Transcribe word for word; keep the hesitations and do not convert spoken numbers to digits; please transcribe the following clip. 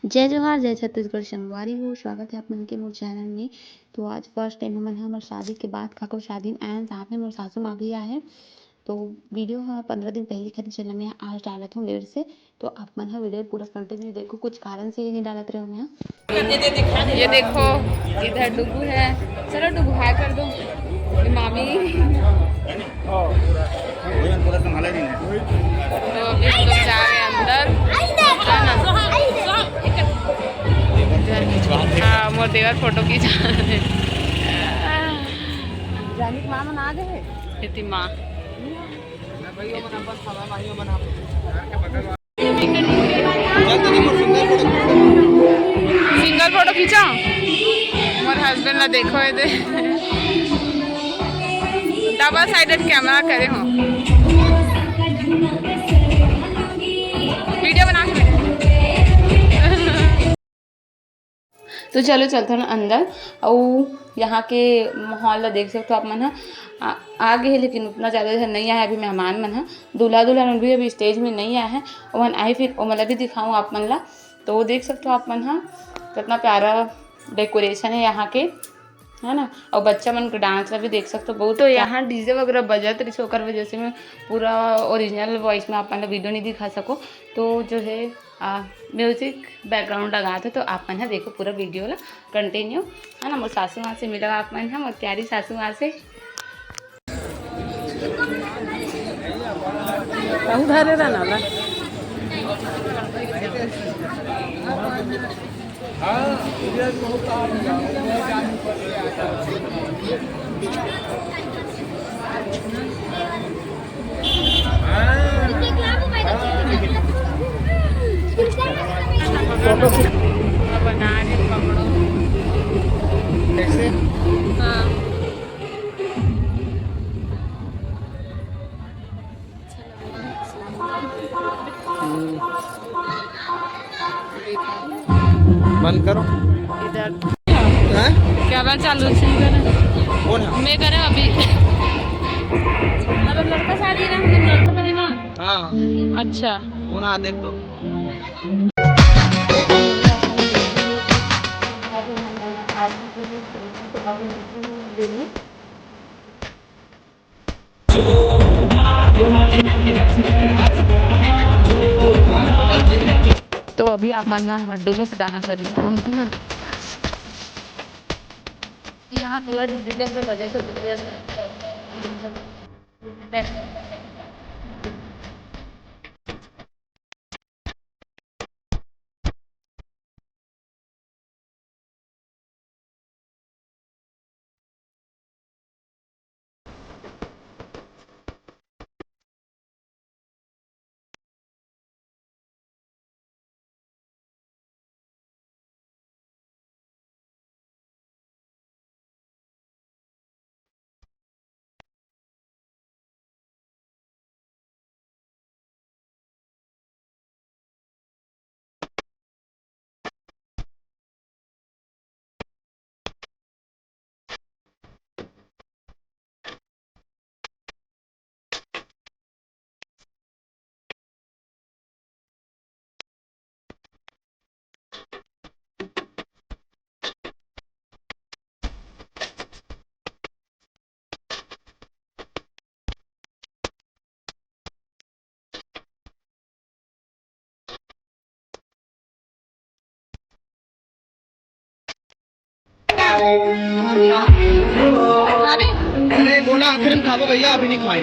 जय जोहार, जय छत्तीसगढ़ संगवारी हो, स्वागत है आप मन के मोर चैनल में। तो आज फर्स्ट टाइम हमन ह हमर शादी के बाद काकरो शादी में आयन, साथ में मोर सासू माँ भी आहे। तो वीडियो ह पंद्रह दिन पहले खाली चला, मैं आज डालत हूँ लेट से। तो आप मन ह वीडियो पूरा कंटिन्यू देखो, कुछ कारण से ये नहीं डालत रहे मैं। ये देखो, इधर डुगू है। चलो डुगू हाय कर दो। ये मामी। तो अभी हम लोग जा रहे हैं अंदर। है ना? हाँ, मोर देवर फोटो खींचा रहे। जानी के माँ मन आ गए हैं। इतनी माँ। सिंगल फोटो खींचा। मोर हस्बैंड ला देखो, ये दे। डबल साइडेड कैमरा करे हो। वीडियो बना के। तो चलो चलथन अंदर। अउ यहाँ के माहौल ला देख सकथो आप मन ह। आ, आ गे हे, लेकिन उतना ज़्यादा झन नइ आए हे अभी मेहमान मन ह। दूल्हा दुल्हन भी अभी स्टेज में नइ आए हे, ओमन आए फिर ओमन ला भी दिखाऊँ आप मन ला। तो देख सकथो आप मन ह, कितना प्यारा डेकोरेशन है यहाँ के, है ना। और बच्चा मन के डांस ला भी देख सकथो, बहुत तो प्या- यहाँ डीजे वगैरह बजत रहिस, ओकर वजह से मैं पूरा ओरिजिनल वॉइस में आप मन ला वीडियो नहीं दिखा सको। तो जो है, आ, म्यूजिक बैकग्राउंड लगा थे, तो आप मन ह देखो पूरा वीडियो ला कंटिन्यू, है ना। मोर सासू माँ से मिला आप मन ह, मोर प्यारी सासू माँ से। कहूँ धरे रहना ला। बना रही पकड़ो। कैसे? हाँ। बंद करो। इधर हैं? क्या बात चालू है? कौन है? मैं करे अभी। अब लड़का शादी ना, हम लड़का पहले ना। हाँ। अच्छा। कौन आ, देख लो। तो अभी आप मन ला हमर दोनों से गाना कर रही हूँ। यहाँ थोड़ा डिफरेंट वजह से अरे बोला, आखिर में खाबो भैया, अभी नहीं खाए।